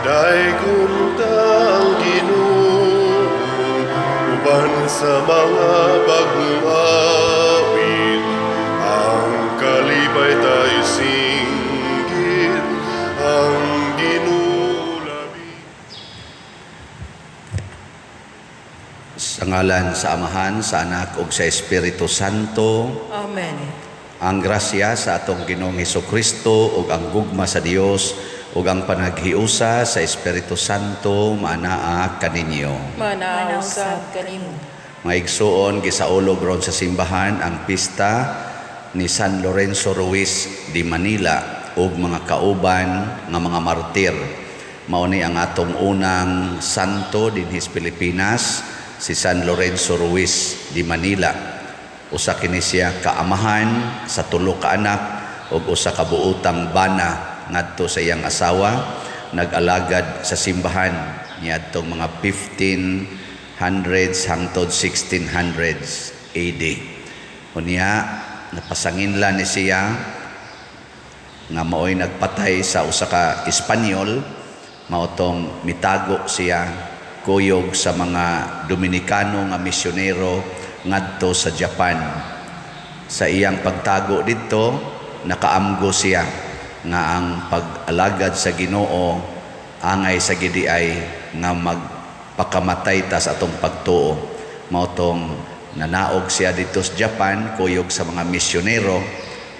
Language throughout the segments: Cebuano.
Daygon ta ang Ginoo uban sa mga bagong awit, ang kalipay ta isinggit, ang Ginoo labi. Sa ngalan sa Amahan, sa Anak ug sa Espiritu Santo. Amen. Ang grasya sa atong Ginoong Hesukristo ug ang gugma sa Dios ug ang panaghiusa sa Espiritu Santo maanaa kaninyo. Manaa usab kanimo. Mga igsuon, gisaulog ron sa simbahan ang pista ni San Lorenzo Ruiz de Manila ug mga kauban nga mga martir. Mao ni ang atong unang santo dinhi sa Pilipinas, si San Lorenzo Ruiz de Manila. Usa kini siya kaamahan sa tulo ka anak ug usa ka buotang bana ngadto sa iyang asawa, nag-alagad sa simbahan niadtong mga 1500s hangtod 1600s AD. Unya napasanginlan ni siya nga maoy nagpatay sa usa ka Espanyol, mao tong mitago siya kuyog sa mga Dominikano nga misyonero ngadto sa Japan. Sa iyang pagtago didto, nakaamgo siya nga ang pag-alagad sa Ginoo angay sa gidiay nga magpakamatay ta sa atong pagtuo. Mao tong nanaog siya didto sa Japan kuyog sa mga misyonero,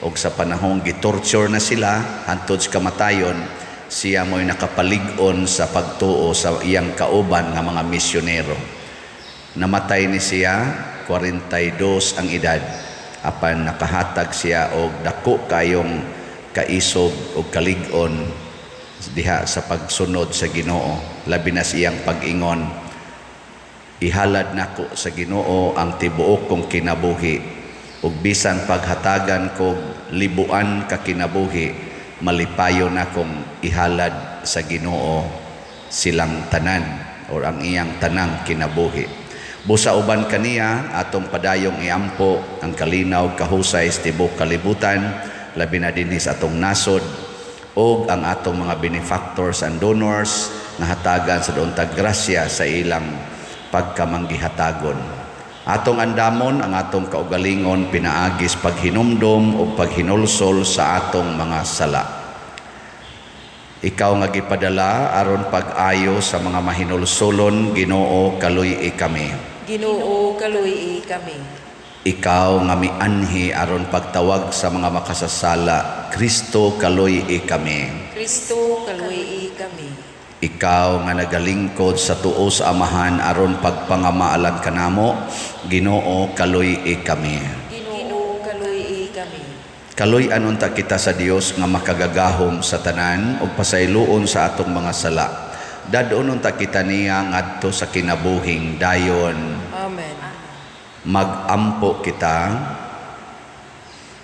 og sa panahong gitorture na sila hantod sa kamatayon, siya mo'y nakapalig-on sa pagtuo sa iyang kauban nga mga misyonero. Namatay ni siya, 42 ang edad, apan nakahatag siya og dako kayong kaisog og kalig-on diha sa pagsunod sa Ginoo, labi na sa iyang pag-ingon, ihalad nako sa Ginoo ang tibuok kong kinabuhi, ug bisan paghatagan kog libuan ka kinabuhi, malipayon akong ihalad sa Ginoo silang tanan or ang iyang tanang kinabuhi. Busa uban kaniya atong padayong iampo ang kalinaw kahusay sa tibuok kalibutan, labi na dinhi sa atong nasod, ug ang atong mga benefactors and donors nga hatagan sa duntag grasya sa ilang pagkamanggihatagon. Atong andamon ang atong kaugalingon pinaagis paghinumdom ug paghinulsol sa atong mga sala. Ikaw nga gipadala aron pag-ayo sa mga mahinulsolon, Ginoo, kaluy-i kami. Ginoo, kaluy-i kami. Ikaw nga mianhi aron pagtawag sa mga makasasala, Kristo, kaluy-i kami. Kristo, kaluy-i kami. Ikaw nga nagalingkod sa tuo sa Amahan aron pagpangamaalan kanamo, Ginoo, kaluy-i kami. Ginoo, kaluy-i kami. Kaluy-an unta kita sa Dios nga makagagahom sa tanan ug pasayloon sa atong mga sala. Dad-on unta kita niya ngadto sa kinabuhing dayon. Amen. Magampo kita.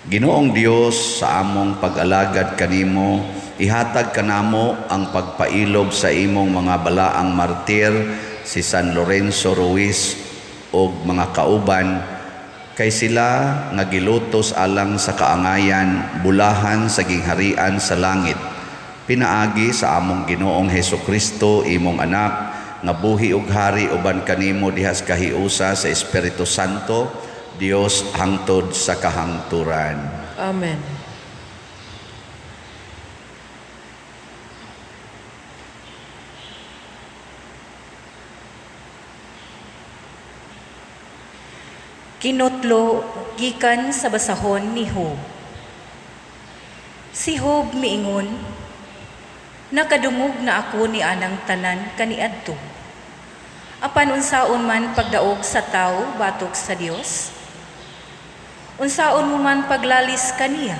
Ginoong Dios, sa among pag-alagad kanimo, ihatag kanamo ang pagpailob sa imong mga balaang martir, si San Lorenzo Ruiz og mga kauban, kay sila nga gilutos alang sa kaangayan, bulahan sa gingharian sa langit. Pinaagi sa among Ginoong Hesukristo, imong anak, nga buhi ug hari uban kanimo diha sa kahiusa sa Espiritu Santo, Dios hangtod sa kahangturan. Amen. Kinutlo gikan sa basahon ni Job. Si Job miingon, nakadungog na ako ni anang tanan kaniadto. Apan unsaon man pagdaog sa tao batok sa Dios? Unsaon mo man paglalis kaniya?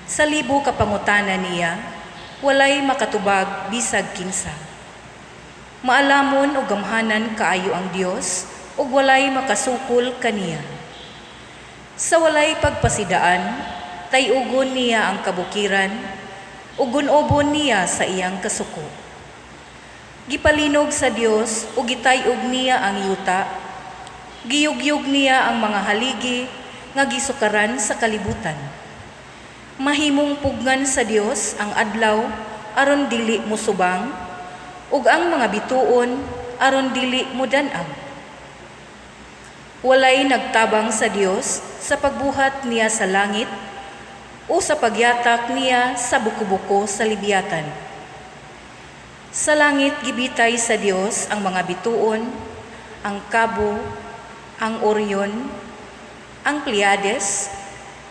Sa libo ka pangutana niya, walay makatubag bisag kinsa. Maalamon o gamhanan kaayo ang Dios, ug walay makasukol kaniya. Sa walay pagpasidaan, tayugon niya ang kabukiran, ug gun-obon niya sa iyang kasuko. Gipalinog sa Dios ug gitay-og niya ang yuta, giyugyog niya ang mga haligi nga gisukaran sa kalibutan. Mahimong pugnan sa Dios ang adlaw aron dili mosubang ug ang mga bituon aron dili modan-ag? Walay nagtabang sa Dios sa pagbuhat niya sa langit o sa pagyatak niya sa buko-buko sa Libyatan. Sa langit gibitay sa Dios ang mga bituon, ang Kabo, ang Orion, ang Pleiades,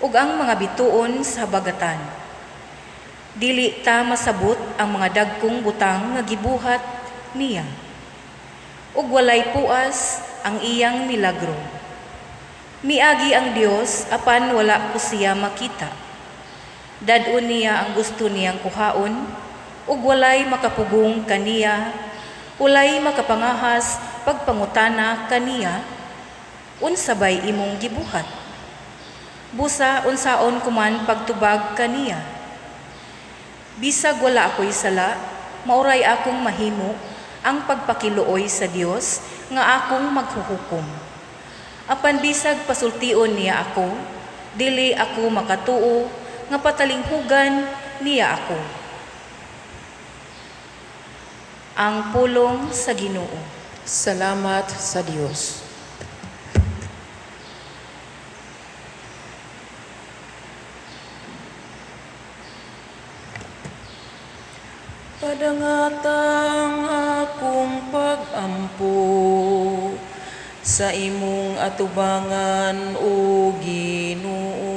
ug ang mga bituon sa habagatan. Dili ta masabot ang mga dagkong butang nga gibuhat niya, ug walay puas ang iyang milagro. Miagi ang Dios apan wala ko siya makita. Dad-on niya ang gusto niyang kuhaon, ug walay makapugong kaniya, walay makapangahas pagpangutana kaniya, unsa bay imong gibuhat? Busa unsaon ko man pagtubag kaniya? Bisag wala ako'y sala, mauray akong mahimo ang pagpakiluoy sa Dios nga akong maghuhukom. Apan bisag pasultion niya ako, dili ako makatuo nga patalinghugan niya ako. Ang pulong sa Ginoo. Salamat sa Dios. Padangatang akong pag-ampo sa imong atubangan, o Ginoo.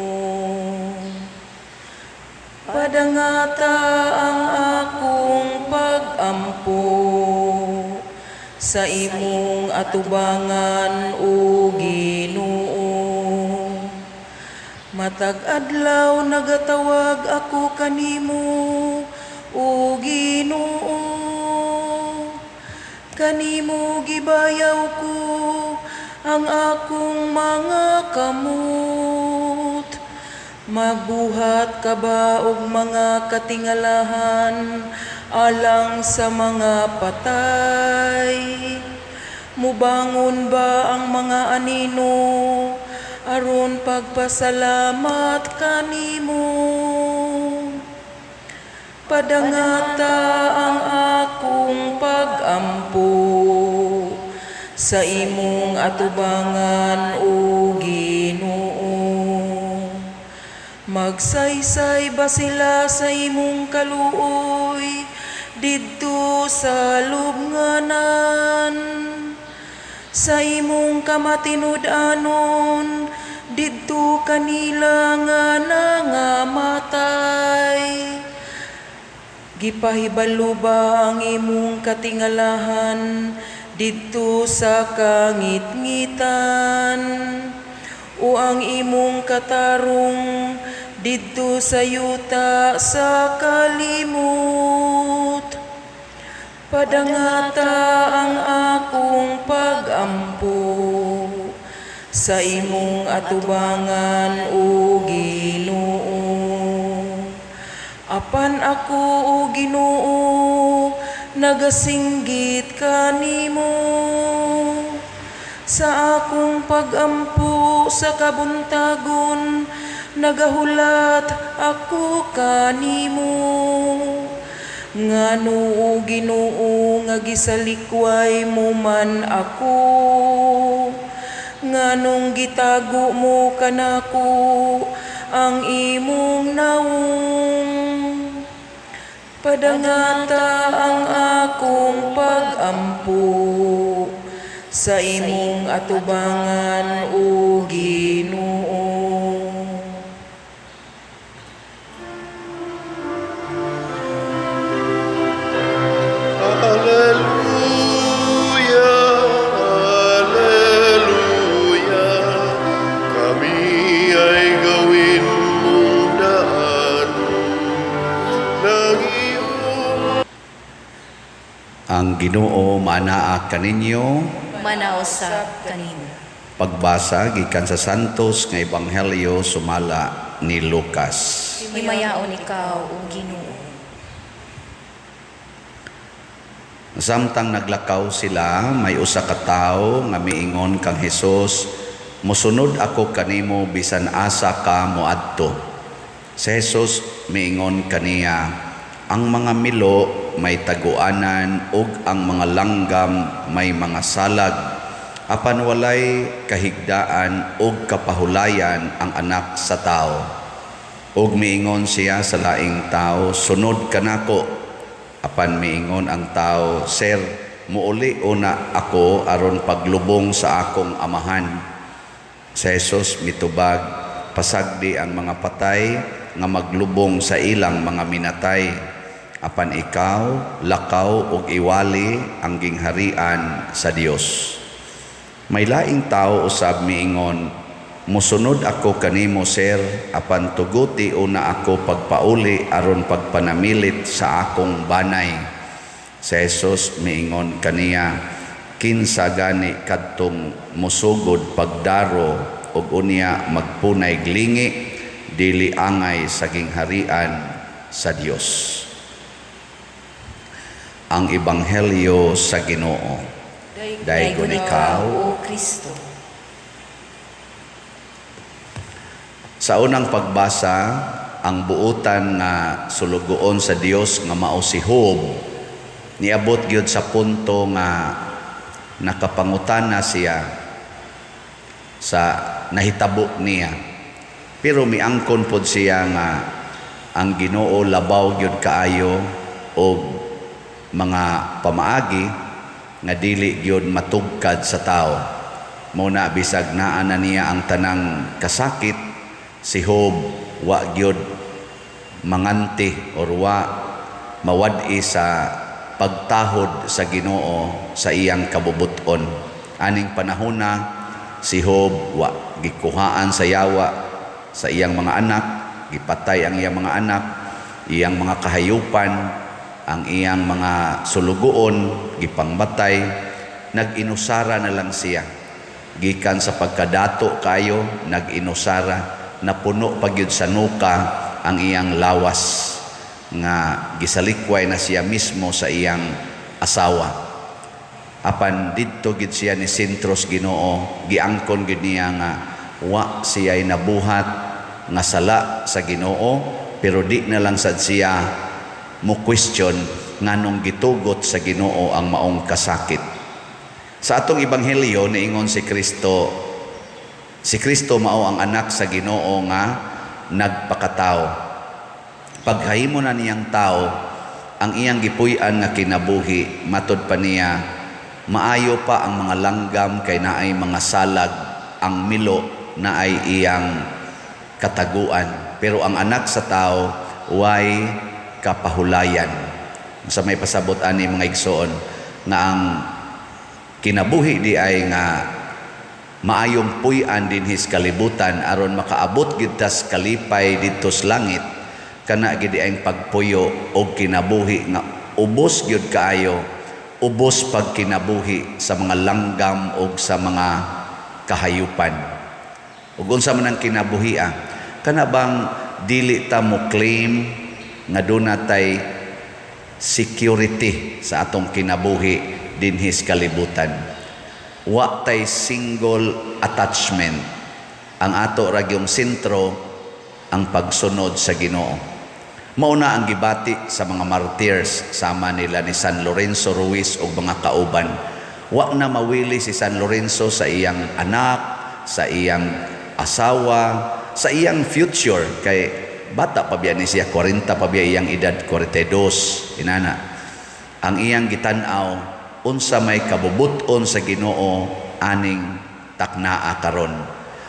Padangata ang akong pag-ampo sa imong atubangan, o Ginoo. Matag adlaw nagatawag ako kanimo, o Ginoo. Kanimo gibayaw ko ang akong mga kamot. Magbuhat ka ba og mga katingalahan alang sa mga patay? Mubangon ba ang mga anino aron pagpasalamat kanimo? Padangata ang akong pag-ampo sa imong atubangan, o Ginoo. Magsaysay ba sila sa imong kaluoy didto sa lubnganan? Sa imong kamatinud-anon didto kanila nga nangamatay. Gipahibalo ba ang imong katingalahan didto sa kangitngitan, o ang imong katarong didto sa yuta sa kalimot? Padangata ang akong pag-ampo sa imong atubangan, o Ginoo. Apan ako, o Ginoo, nagasinggit kanimo. Sa akong pag-ampo sa kabuntagon, nagahulat ako kanimo. Ngano, o Ginoo, nga gisalikway mo man ako? Nganong gitago mo kanako ang imong naong? Padangata ang akong pag-ampo sa imong atubangan, o Ginoo. Alleluia, Alleluia, kami ay gawin mong daan ng iyong Ang Ginoo maanaa kaninyo. Manausab kanimo. Pagbasa gikan sa Santos nga Ebanghelyo sumala ni Lucas. Himayaon ikaw, o Ginoo. Samtang naglakaw sila, may usa ka tawo nga miingon kang Hesus, "Mosunod ako kanimo bisan asa ka moadto." Si Jesus miingon kaniya, Ang mga milo may taguanan ug ang mga langgam may mga salag, apan walay kahigdaan ug kapahulayan ang Anak sa Tawo. Ug miingon siya sa laing tawo, "Sunod kanako." Apan miingon ang tawo, "Sir, muuli una ako aron paglubong sa akong amahan." Si Jesus mitubag, "Pasagdi ang mga patay nga maglubong sa ilang mga minatay. Apan ikaw, lakaw ug iwali ang gingharian sa Dios." May laing tao usab miingon, "Musunod ako kanimo, sir, apan tuguti una ako pagpauli aron pagpanamilit sa akong banay." Si Jesus miingon kaniya, "Kinsa gani kadtong musugod pagdaro ug unya magpunay lingi, dili angay sa gingharian sa Dios." Ang Ebanghelyo sa Ginoo. Daygon ikaw, O Kristo. Sa unang pagbasa, ang buutan nga sulugoon sa Dios nga mao si Job niabot gyud sa punto nga nakapangutana siya sa nahitabo niya. Pero miangkon pod siya nga ang Ginoo labaw gyud kaayo og mga pamaagi nga dili gyud matugkad sa tao. Mao na bisag naa na niya ang tanang kasakit, si Job wa gyud manganti or wa mawad-i sa pagtahod sa Ginoo sa iyang kabubuton. Aning panahona si Job wa gikuhaan sa yawa sa iyang mga anak, gipatay ang iyang mga anak, iyang mga kahayupan, ang iyang mga sulugoon gipangbatay, nag-inusara na lang siya. Gikan sa pagkadato kayo, nag-inusara, napuno pa gyud sa nuka ang iyang lawas nga gisalikway na siya mismo sa iyang asawa. Apan didto gid siya ni sentros Ginoo, giangkon gid niya nga wa siya'y nabuhat nga sala sa Ginoo, pero di na lang sad siya mo question nganong gitugot sa Ginoo ang maong kasakit. Sa atong ebanghelyo niingon si Kristo, si Kristo mao ang anak sa Ginoo nga nagpakatao. Paghahimo na niyang tao, ang iyang gipuy-an nga kinabuhi, matod pa niya, maayo pa ang mga langgam kay naay mga salag, ang milo naay iyang kataguan. Pero ang anak sa tao way kapahulayan. Sa may pasabot ani mga igsoon nga ang kinabuhi di ay nga maayong puy-an dinhi sa kalibutan aron makaabot gid tas kalipay didto sa langit, kana gid ang pagpuyo og kinabuhi nga ubos gyud kaayo, ubos pag kinabuhi sa mga langgam og sa mga kahayupan. Ug unsa man ang kinabuhi, kana bang dili ta mo claim nga duna tay security sa atong kinabuhi dinhi sa kalibutan? Wa tay single attachment. Ang ato ra gyung sentro ang pagsunod sa Ginoo. Mao na ang gibati sa mga martyrs sama nila ni San Lorenzo Ruiz ug mga kauban. Wa na mawili si San Lorenzo sa iyang anak, sa iyang asawa, sa iyang future kay bata pa biya ni siya, 40 pa biya iyang edad, 42 inana. Ang iyang gitan-aw, unsa may kabubut-on sa Ginoo aning taknaa karon.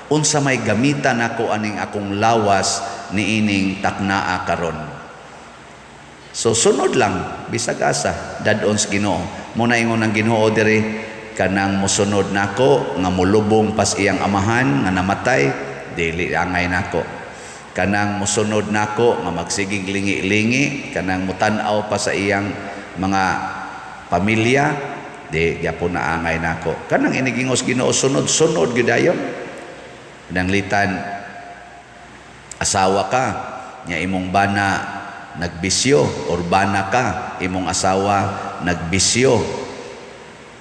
Unsa may gamitan nako aning akong lawas niining taknaa karon. So sunod lang bisag asa dad-on sa Ginoo. Muna ingon ang Ginoo diri, kanang mosunod nako nga molubong pas iyang amahan nga namatay, dili angay nako. Kanang mosunod nako nga magsigig lingi-lingi, kanang motan-aw pa sa iyang mga pamilya, di gyapon na angay nako. Kanang inigingos Ginoo, sunod-sunod gyud dayon. Nanglitan asawa ka nya imong bana nagbisyo, or bana ka imong asawa nagbisyo,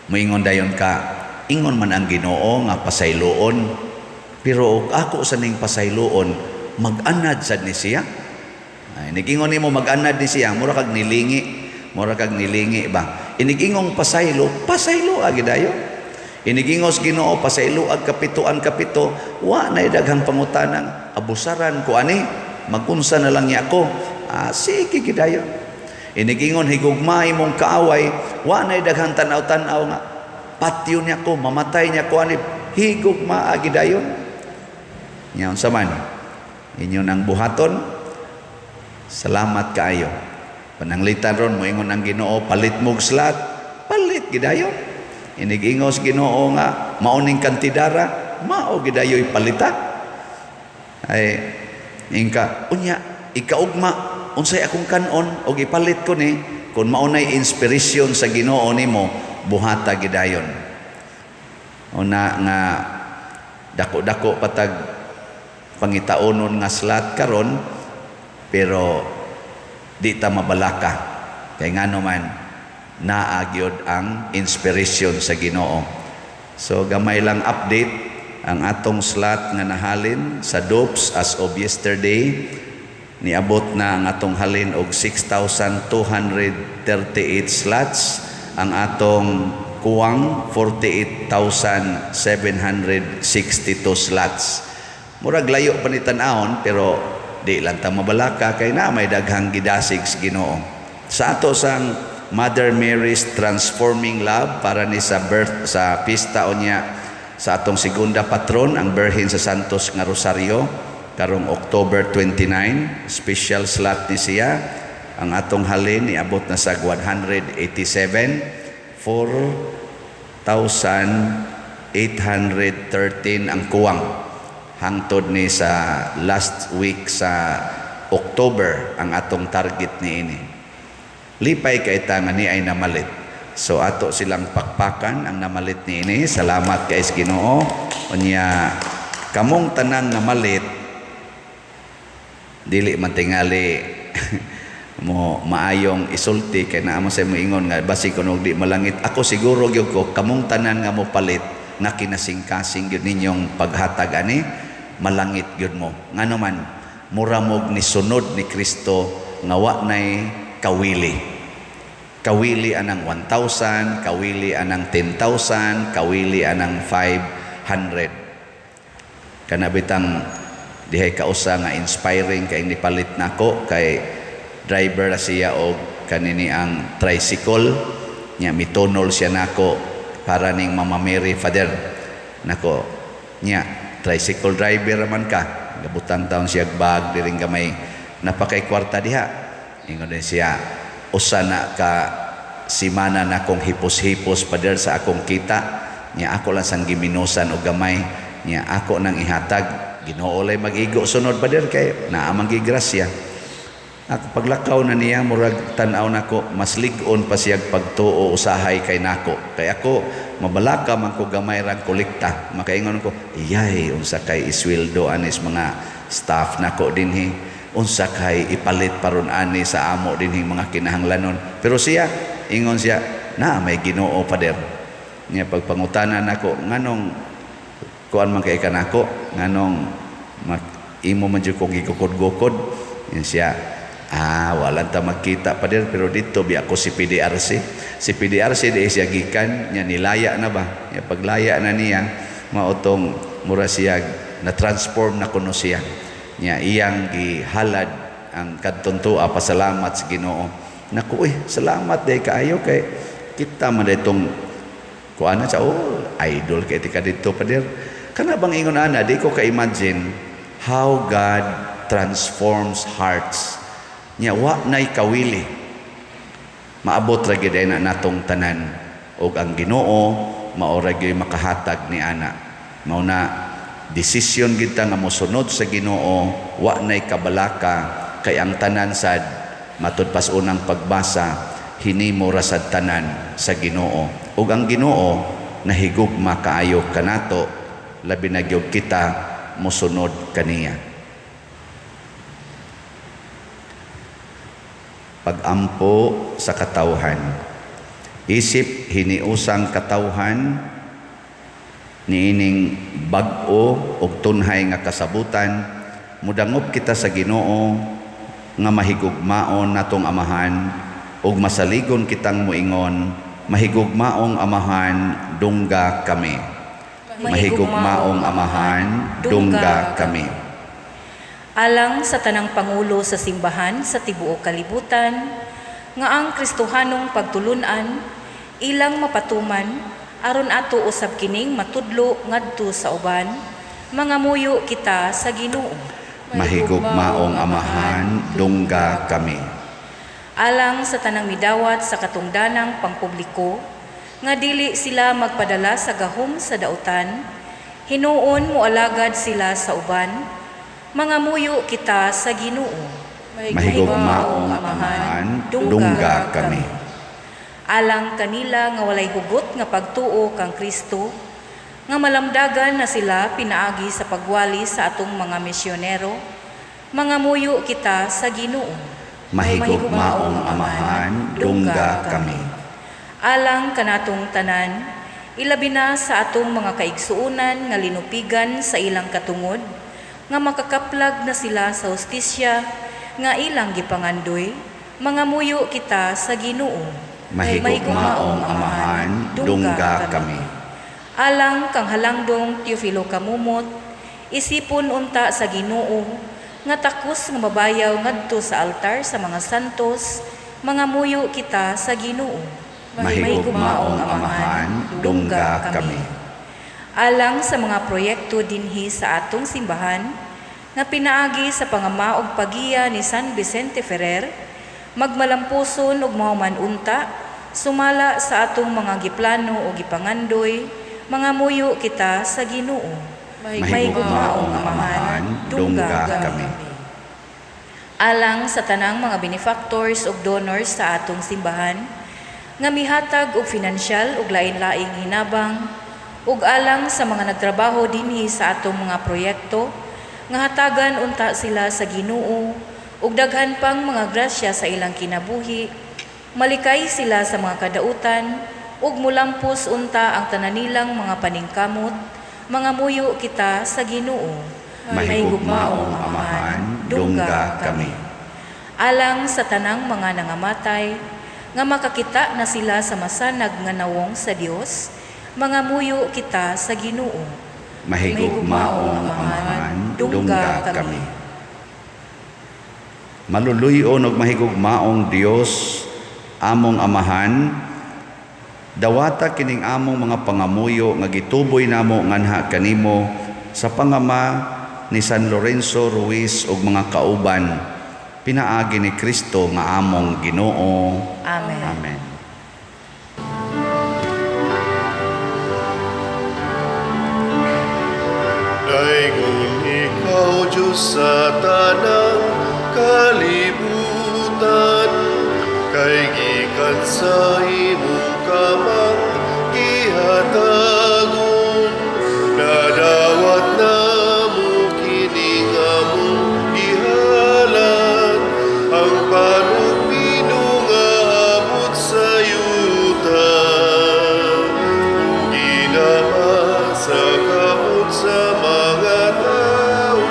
moingon dayon ka, ingon man ang Ginoo nga pasayloon, pero og ako sa ning pasayloon, mag-anad sad ni siya. Ay, inigingon nimo mag-anad ni siya, mura kag nilingi, mura kag nilingi ba. Inigingong pasaylo, pasaylo agi dayon. Inigingos Ginoo pasaylo ag kapituan kapito, wa nay daghang pangutanang abusaran ko ani, magunsa na lang niya ako. Ah, sige gidayon. Inigingon higugma imong kaaway, wa nay daghang tan-aw-tan-aw nga patyo niya ko, mamatay niya ko ani, higugma agi dayon. Nya unsa man inyo nang buhaton, salamat kaayo. Pananglitan ron moingon ang Ginoo, palit mog slot, palit gidayon. Inigingos Ginoo nga mauning kantidara, mao gidayoy palita. Ay ingka unya ikaugma unsay akong kanon og ipalit ko ni, kun mao nay inspiration sa Ginoo nimo, buhata gidayon. Una nga dako-dako patag pangitaonon nga slot karon, pero di ta mabalaka kay ngano man naa gyud ang inspiration sa Ginoo. So gamay lang update ang atong slot nga nahalin sa DOPS as of yesterday. Niabot na ang atong halin og 6,238 slots, ang atong kuwang 48,762 slots. Murag layo pa ni tan-awon, pero di lang ta mabalaka kay na may daghang gidasig sa Ginoo. Sa ato sang Mother Mary's Transforming Love para ni sa birth sa pista unya sa atong segunda patron ang Birhen sa Santos nga Rosario karong October 29, special slot ni siya. Ang atong halin niabot na sa 187, 4,813 ang kuwang hangtod ni sa last week sa October ang atong target ni ini. Lipay kay ta nga ni ay namalit. So ato silang pakpakan ang namalit ni ini. Salamat kay Ginoo. Unya kamong tanang namalit, dili man tingali mo maayong isulti kay naa mo sa moingon nga basi kuno di malangit. Ako siguro gyud ko kamong tanan nga mo palit nga kinasingkasing gyud ninyong paghatag ani, malangit gyud mo. Ngano man mura mog ni sunod ni Kristo nga wa nay kawili. Kawili anang 1,000, kawili anang 10,000, kawili anang 500. Kana bitang dihay kausa nga inspiring kay nipalit nako kay driver ra siya og kanini ang tricycle nya, mitunol siya nako para ning Mama Mary, Father. Nako nya, tricycle driver man ka, gabutang taon siya bag diring gamay, napakay kwarta diha. Ingon din siya, usa na ka simana na akong hipos-hipos, Father, sa akong kita nya, ako lang sang giminusan og gamay nya, ako nang ihatag. Ginoo lay mag-igo sunod, Father, kay naa man grasya. Ako paglakaw na niya, murag tan-aw nako mas lig-on pa siya pagtuo usahay kay nako. Kay ako mabalaka man ko, gamay rang kolekta. Makaingon ko, iyay, unsa kay isweldo anis mga staff nako dinhi, unsa kay ipalit paron ani sa amo dinhi mga kinahanglanon. Pero siya, ingon siya, na may Ginoo, Father. Nya pagpangutana nako, nganong kuan man kay kanako, nganong imo man jud kong gikukod-gukod? Yan siya, walang ta magkita, Father, pero dito bi ako si PDRC. Si PDRC di siya gikan nya, nilaya na ba? Nya paglaya na niya, maotong mura siya na transform na kuno siya. Nya iyang gihalad ang kadtong tuwa, pasalamat sa Ginoo. Naku, eh, salamat day kaayo kay kita man itong kuan na siya, oh, idol kay tika dito, Father. Kana bang ingon ana, di ko ka-imagine how God transforms hearts. Nya wa nay kawili. Maabot ra gyud na natong tanan og ang Ginoo mao ra gyud makahatag ni ana. Mao na desisyon kita nga mosunod sa Ginoo, wa nay kabalaka kay ang tanan sad, matud pas unang pagbasa, hinimo ra sad tanan sa Ginoo. Ug ang Ginoo nahigugma kaayo kanato, labi na gyud kita mosunod kaniya. Pagampo sa katawhan. Isip hiniusang katawhan niining bag-o og tunhay nga kasabutan, mudangop kita sa Ginoo nga mahigugmaon natong Amahan ug masaligon kitang moingon, "Mahigugmaong Amahan, dungga kami." Mahigugmaong Amahan, dungga kami. Alang sa tanang pangulo sa simbahan sa tibuok kalibutan, nga ang Kristohanong pagtulunan ilang mapatuman aron ato usab kining matudlo ngadto sa uban, mangamuyo kita sa Ginoo. Mahigugmaong Amahan, dungga kami. Alang sa tanang midawat sa katungdanang pangpubliko, nga dili sila magpadala sa gahom sa dautan, hinuon moalagad sila sa uban, mangamuyo kita sa Ginoo. Mahigugmaong Amahan, dungga kami. Alang kanila nga walay hugot nga pagtuo kang Kristo, nga malamdagan na sila pinaagi sa pagwali sa atong mga misyonero, mangamuyo kita sa Ginoo. Mahigugmaong Amahan, dungga kami. Alang kanatong tanan, ilabi na sa atong mga kaigsuonan nga linupigan sa ilang katungod, nga makakaplag na sila sa hustisya nga ilang gipangandoy, mangamuyo kita sa Ginoo. Mahigugmaong Amahan, dungga kami. Alang kang Halangdong Teofilo Camomot, isipon unta sa Ginoo nga takos nga mabayaw ngadto sa altar sa mga santos, mangamuyo kita sa Ginoo. Mahigugmaong Amahan, dungga kami. Alang sa mga proyekto dinhi sa atong simbahan nga pinaagi sa pangama og pagiya ni San Vicente Ferrer, magmalampuson ug mahuman unta sumala sa atong mga giplano o gipangandoy, mangamuyo kita sa Ginoo. Mahigugmaong Amahan, dungga kami. Alang sa tanang mga benefactors ug donors sa atong simbahan nga mihatag og finansyal ug lain-laing hinabang, ug alang sa mga nagtrabaho dinhi sa atong mga proyekto nga hatagan unta sila sa Ginoo ug daghan pang mga grasya sa ilang kinabuhi, malikay sila sa mga kadautan ug mulampos unta ang tanan nilang mga paningkamot, mangamuyo kita sa Ginoo. Mahigugmaong Amahan, dungga kami. Alang sa tanang mga nangamatay nga makakita na sila sa masanag nga nawong sa Dios, mangamuyo kita sa Ginoo. Mahigugmaong Amahan, dungga kami. Maluluy-on ug mahigugmaong Dios, among Amahan, dawata kining among mga pangamuyo nga gituboy namo nganha kanimo sa pangama ni San Lorenzo Ruiz ug mga kauban, pinaagi ni Kristo nga among Ginoo. Amen. Amen. Daygon ikaw, Diyos, sa tanang kalibutan, kay gikan sa imong kamang gihatagon, nadawat namo kining among gihalad, ang panugbido nga abot sa yuta. Ug ginama sa kamot sa mga tao,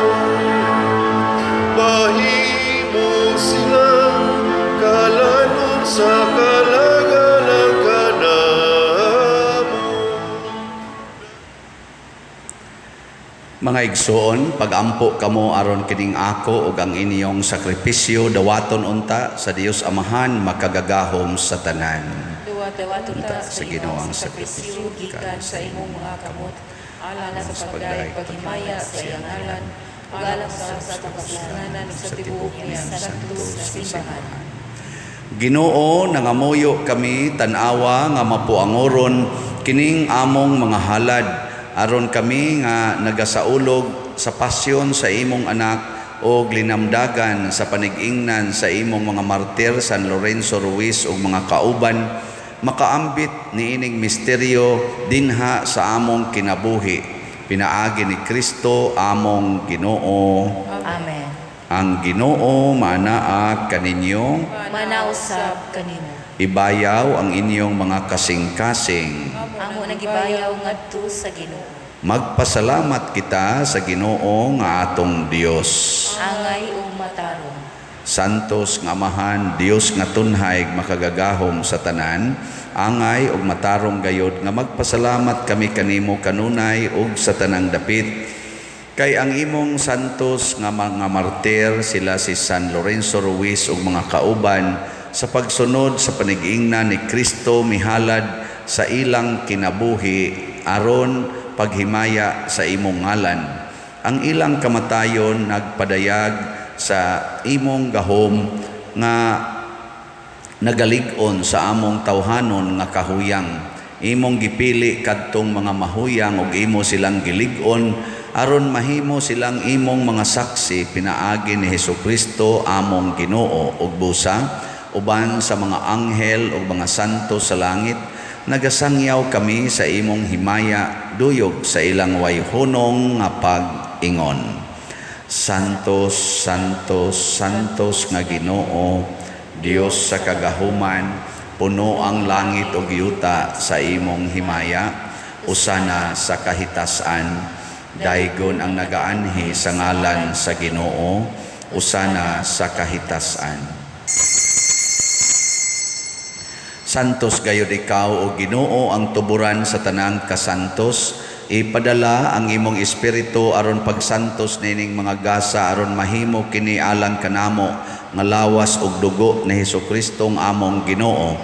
mahimo silang kalanon sa kalagalang kanamo. Mga igsoon, pagampo kamo aron kining ako ug ang inyong sakripisyo dawaton unta sa Dios Amahan makagagahom sa tanan. Duwat Unta unta sa sa Ginoo Ginoo ang ang sakripisyo sakripisyo gikan sa imong mga kamot, alang sa pagdayeg paghimaya sa iyang ngalan, ug alang sa atong kapuslanan ug sa tibuok niyang santo na simbahan. Ginoo, nangamuyo kami tan-awa nga mapuangoron kining among mga halad aron kami nga nagasaulog sa pasyon sa imong anak og linamdagan sa panig-ingnan sa imong mga martir San Lorenzo Ruiz ug mga kauban, makaambit niining misteryo dinha sa among kinabuhi pinaagi ni Kristo among Ginoo. Amen. Ang Ginoo maanaa kaninyo. Manausab kanimo. Ibayaw ang inyong mga kasing-kasing. Amo nagibayaw ngadto sa Ginoo. Magpasalamat kita sa Ginoo nga atong Dios. Angay ug matarong. Santos nga Amahan, Dios nga tunhay makagagahom sa tanan, angay ug matarong gayod nga magpasalamat kami kanimo kanunay ug sa tanang dapit. Kay ang imong santos nga mga martir, sila si San Lorenzo Ruiz ug mga kauban, sa pagsunod sa panigingna ni Kristo mihalad sa ilang kinabuhi aron paghimaya sa imong ngalan. Ang ilang kamatayon nagpadayag sa imong gahom nga nagalig-on sa among tawhanon nga kahuyang. Imong gipili kadtong mga mahuyang ug imo silang gilig-on aron mahimo silang imong mga saksi pinaagi ni Hesukristo among Ginoo ug busa uban sa mga anghel ug mga santo sa langit. Nagasangyaw kami sa imong himaya duyog sa ilang wayhunong nga pag-ingon. Santos, Santos, Santos nga Ginoo, Dios sa kagahuman, puno ang langit ug yuta sa imong himaya, usana sa kahitasan. Daygon ang nagaanhi sa ngalan sa Ginoo, usana sa kahitasan. Santos gayud ikaw o Ginoo ang tuburan sa tanang kasantos. Ipadala ang imong espiritu aron pagsantos nining mga gasa aron mahimo kini alang kanamo nga lawas ug dugo ni Hesukristo ang among Ginoo.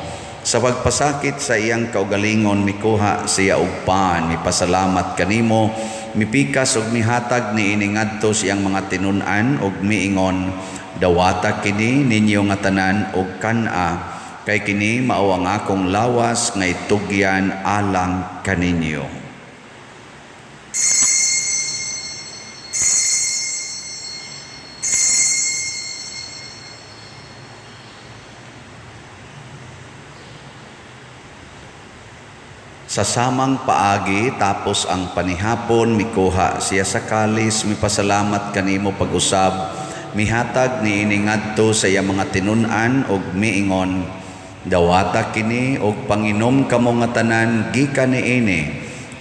Sa pagpasakit sa iyang kaugalingon mikuha siya og pan, mipasalamat kanimo, mipikas ug mihatag niini ngadto sa iyang mga tinun-an ug miingon, dawata kini ninyo nga tanan og kan-a, kay kini mao ang akong lawas nga itugyan alang kaninyo. Sa samang paagi tapos ang panihapon mikuha siya sa kalis, mipasalamat kanimo pag-usab, mihatag niini ngadto sa iyang mga tinun-an ug miingon, dawata kini og panginom kamo nga tanan gikan niini,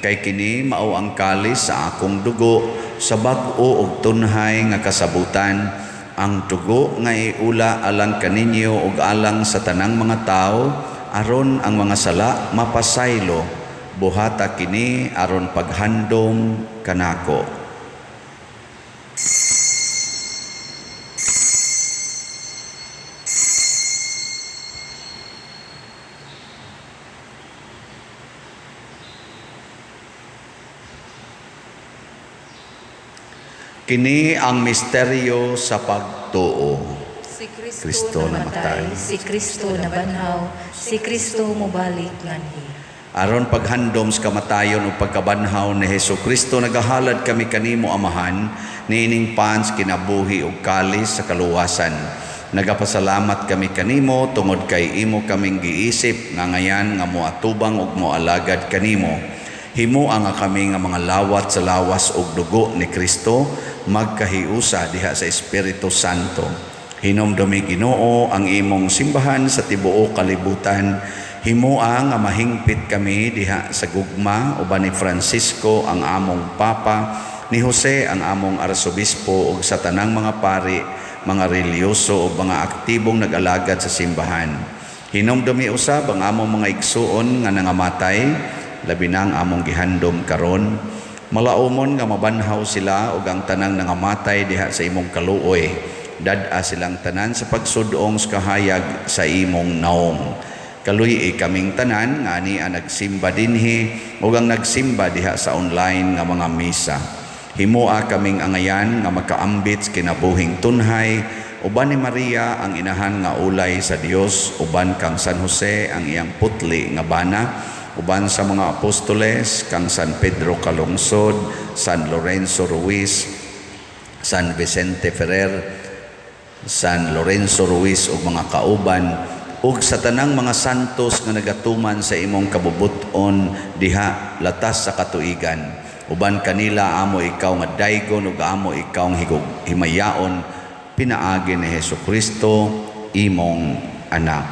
kay kini mao ang kalis sa akong dugo sa bag-o ug tunhay nga kasabutan, ang dugo nga iula alang kaninyo ug alang sa tanang mga tawo aron ang mga sala mapasaylo. Buhata kini aron paghandom kanako. Kini ang misteryo sa pagtuo. Si Kristo namatay, si Kristo nabanhaw, si Kristo mobalik nganhi. Aron paghandom sa kamatayon ug pagkabanhaw ni Hesukristo, nagahalad kami kanimo Amahan niining pans kinabuhi ug kalis sa kaluwasan. Nagapasalamat kami kanimo tungod kay imo kaming giisip nga ngayan nga moatubang ug moalagad kanimo. Himoa nga kami nga mga lawat sa lawas ug dugo ni Kristo magkahiusa diha sa Espiritu Santo. Hinumdumi Ginoo ang imong simbahan sa tibuok kalibutan. Himoa nga mahingpit kami diha sa gugma uban ni Francisco ang among Papa, ni Jose ang among Arsobispo ug sa tanang mga pari, mga relihiyoso ug mga aktibong nag-alagad sa simbahan. Hinumdumi usab ang among mga igsuon nga nangamatay, labi na ang among gihandom karon. Malaumon nga mabanhaw sila ug ang tanang nangamatay diha sa imong kaluoy. Dad-a silang tanan sa pagsudong sa kahayag sa imong naong. Kaluy-i kaming tanan nga ani ang nagsimba dinhi ug ang nagsimba diha sa online nga mga misa. Himoa kaming angayan nga makaambit sa kinabuhing tunhay uban ni Maria ang inahan nga ulay sa Dios, uban kang San Jose ang iyang putli nga bana, uban sa mga apostoles kang San Pedro Calungsod, San Lorenzo Ruiz, San Vicente Ferrer, San Lorenzo Ruiz ug mga kauban, ug sa tanang mga santos nga nagatuman sa imong kabubut-on diha latas sa katuigan. Uban kanila amo ikaw nga daygon ug amo ikaw ang himayaon pinaagi ni Hesukristo imong anak.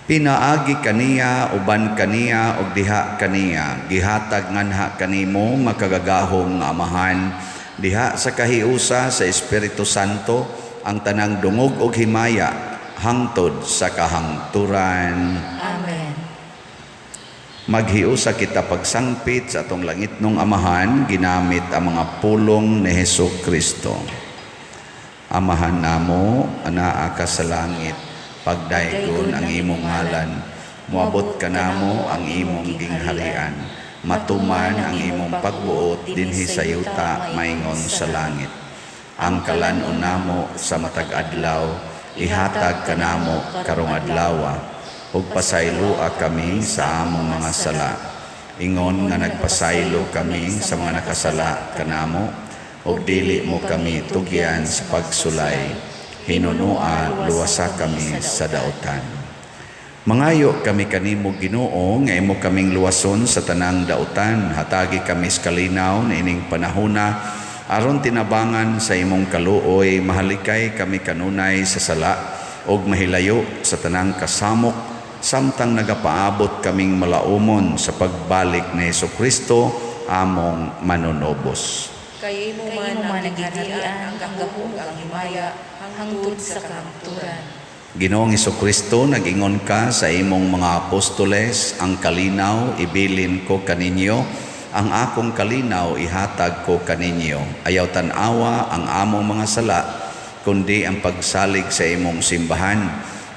Pinaagi kaniya, uban kaniya ug diha kaniya, gihatag nganha kanimo nga kagagahom nga Amahan Diha sa kahiusa sa Espiritu Santo ang tanang dungog ug himaya hangtod sa kahangturan. Amen. Maghiusa kita pagsangpit sa atong langitnong Amahan ginamit ang mga pulong ni Hesus Kristo. Amahan namo, anaa ka sa langit, pagdaygon ang imong ngalan, moabot kanamo ang imong gingharian, matuman ang imong pagbuot dinhi sa yuta maingon sa langit. Ang kalan-on namo sa matag adlaw, ihatag kanamo karong adlawa, ug pasayloa kami sa among mga sala. Ingon nga nagpasaylo kami sa mga nakasala kanamo, ug dili mo kami tugyan sa pagsulay. Hinunua, luwasa kami sa dautan. Mangayo kami kanimo Ginoo nga imo kaming luwason sa tanang dautan. Hatagi kami sa kalinaw niining panahona aron tinabangan sa imong kaluoy, mahalikay kami kanunay sa sala ug mahilayo sa tanang kasamok samtang nagapaabot kaming malaumon sa pagbalik ni Hesukristo among manunobos. Kay imo Kay man imo man ang ang gingharian, gingharian, ang ang gahom, gahom, ang ang himaya, hangtod sa kahangturan. Ginoong Hesukristo, nag-ingon ka sa imong mga apostoles, ang kalinaw ibilin ko kaninyo, ang akong kalinaw ihatag ko kaninyo. Ayaw tan-awa ang among mga sala, kundi ang pagsalig sa imong simbahan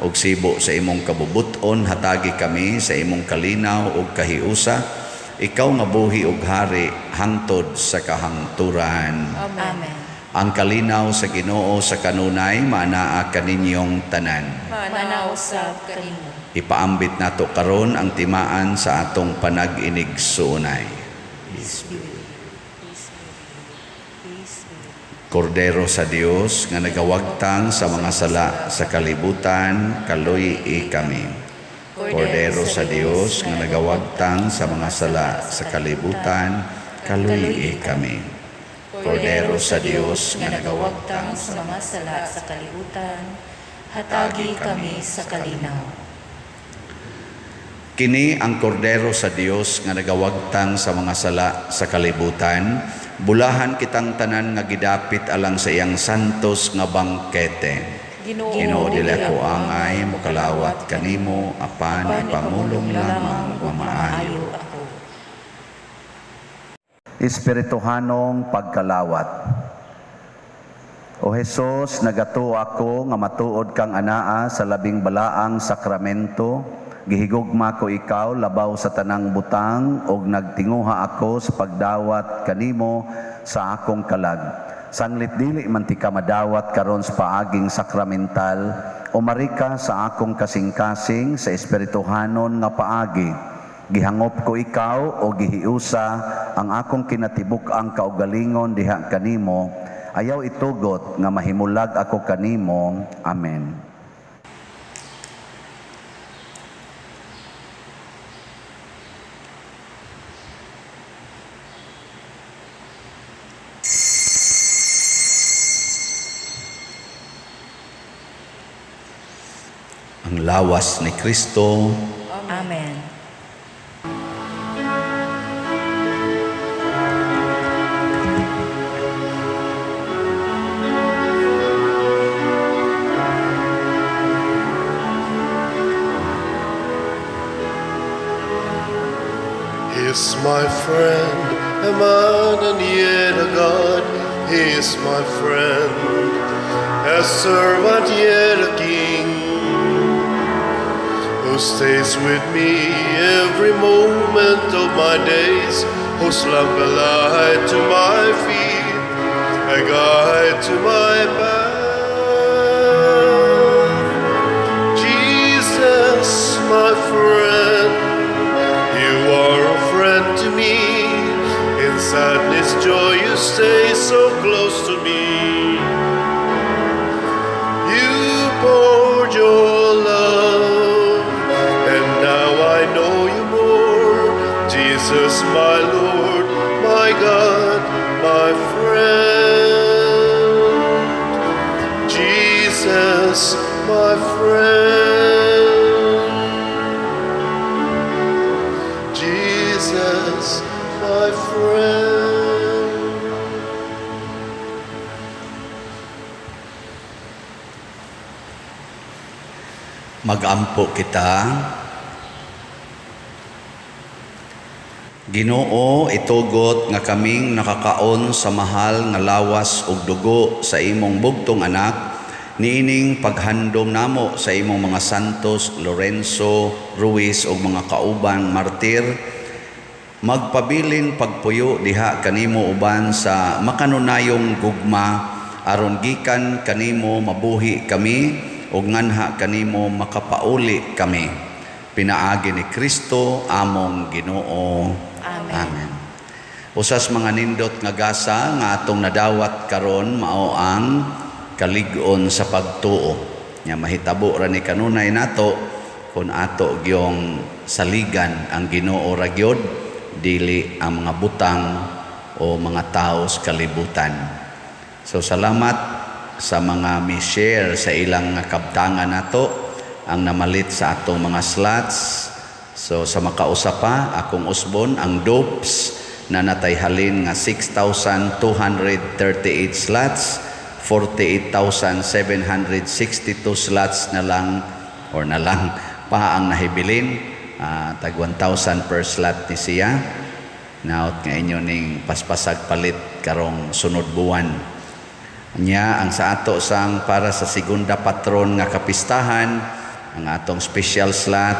ug sibo sa imong kabubuton, hatagi kami sa imong kalinaw ug kahiusa. Ikaw nga buhi ug hari hangtod sa kahangturan. Amen. Amen. Ang kalinaw sa Ginoo sa kanunay maanaa kaninyong tanan. Maanaa usab kanimo. Ipaambit nato karon ang timaan sa atong panag-inigsuonay. Peace be with you. Peace be with you. Peace be with you. Kordero sa Dios nga nagawagtang sa mga sala sa kalibutan, kaluy-i kami. Kordero sa Dios nga nagawagtang sa mga sala sa kalibutan, kaluy-i kami. Kordero sa Dios nga nagawagtang sa mga sala sa kalibutan, hatagi kami sa kalinaw. Kini ang kordero sa Dios nga nagawagtang sa mga sala sa kalibutan, bulahan kitang tanan nga gidapit alang sa iyang santos nga bangkete. Ginoo, Ginoo, dili ako angay mokalawat kanimo, apan ipamulong lamang nga maayo ako. Espirituhanong pagkalawat. O Hesus, nagatuo ako nga matuod kang anaa sa labing balaang sakramento. Gihigugma ko ikaw labaw sa tanang butang ug nagtinguha ako sa pagdawat kanimo sa akong kalag. Sanglit dili man ti ka madawat karon sa paaging sakramental, umari ka sa akong kasing-kasing sa espirituhanon nga paagi. Gihangop ko ikaw o gihiusa ang akong kinatibuk-ang kaugalingon diha kanimo. Ayaw itugot nga mahimulag ako kanimo. Amen. Ang lawas ni Kristo. Amen. He is my friend, a man and yet a God. He is my friend, a servant yet a king, who stays with me every moment of my days, whose lamp a light to my feet, a guide to my path. Jesus, my friend, you are a friend to me. In sadness, joy, you stay so close to me. You poured your love, and now I know you more. Jesus, my Lord, my God, my friend. Jesus, my friend. Jesus, my friend. Magampo kita. Ginoo, itugot nga kaming nakakaon sa mahal nga lawas ug dugo sa imong bugtong anak, niining paghandom namo sa imong mga santos Lorenzo Ruiz ug mga kauban martir, magpabilin pagpuyo diha kanimo uban sa makanunayong gugma, aron gikan kanimo mabuhi kami ug nganha kanimo makapauli kami. Pinaagi ni Kristo among Ginoo. Amen. Amen. Usas mga nindot nga gasa nga atong nadawat karon mao ang kalig-on sa pagtuo. Nya mahitabo ra ni kanunay nato kun ato gyong saligan ang Ginoo ra gyud, dili ang mga butang o mga tao sa kalibutan. So salamat sa mga mi-share sa ilang kabtangan nato ang namalit sa atong mga slots. So sa makausa pa, akong usbon ang dopes na natay halin nga 6,238 slots, 48,762 slots na lang or na lang pa ang nahibilin. Tag 1,000 per slot ni siya. Naot nga inyo ning paspasag palit karong sunod buwan. Nya ang sa ato sang para sa segunda patron nga kapistahan, ang atong special slot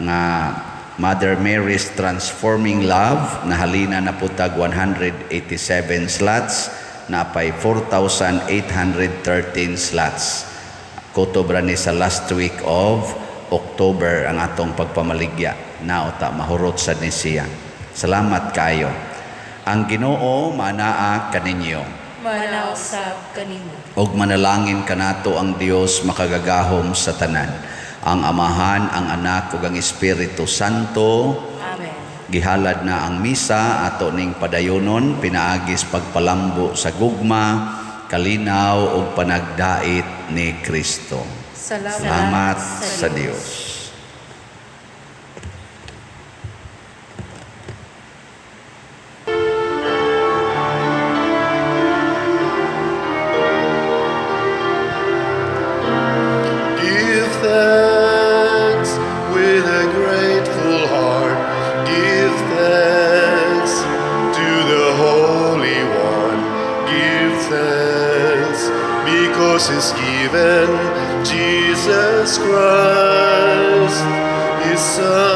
nga Mother Mary's Transforming Love, nahalina na putag 187 slots, napay 4,813 slots. Kutob ra ni sa last week of October ang atong pagpamaligya. Naota mahurot sad ni siya. Salamat kayo. Ang Ginoo manaa kaninyo. Manausab kanimo. Og manalangin kanato ang Dios makagagahom sa tanan, ang Amahan, ang Anak ug ang Espiritu Santo. Amen. Gihalad na ang misa ato ning padayonon pinaagis pagpalambo sa gugma, kalinaw ug panagdait ni Kristo. Salamat, Salamat sa Dios. Give thanks with a grateful heart. Give thanks to the Holy One. Give thanks because He's given Jesus Christ, His Son.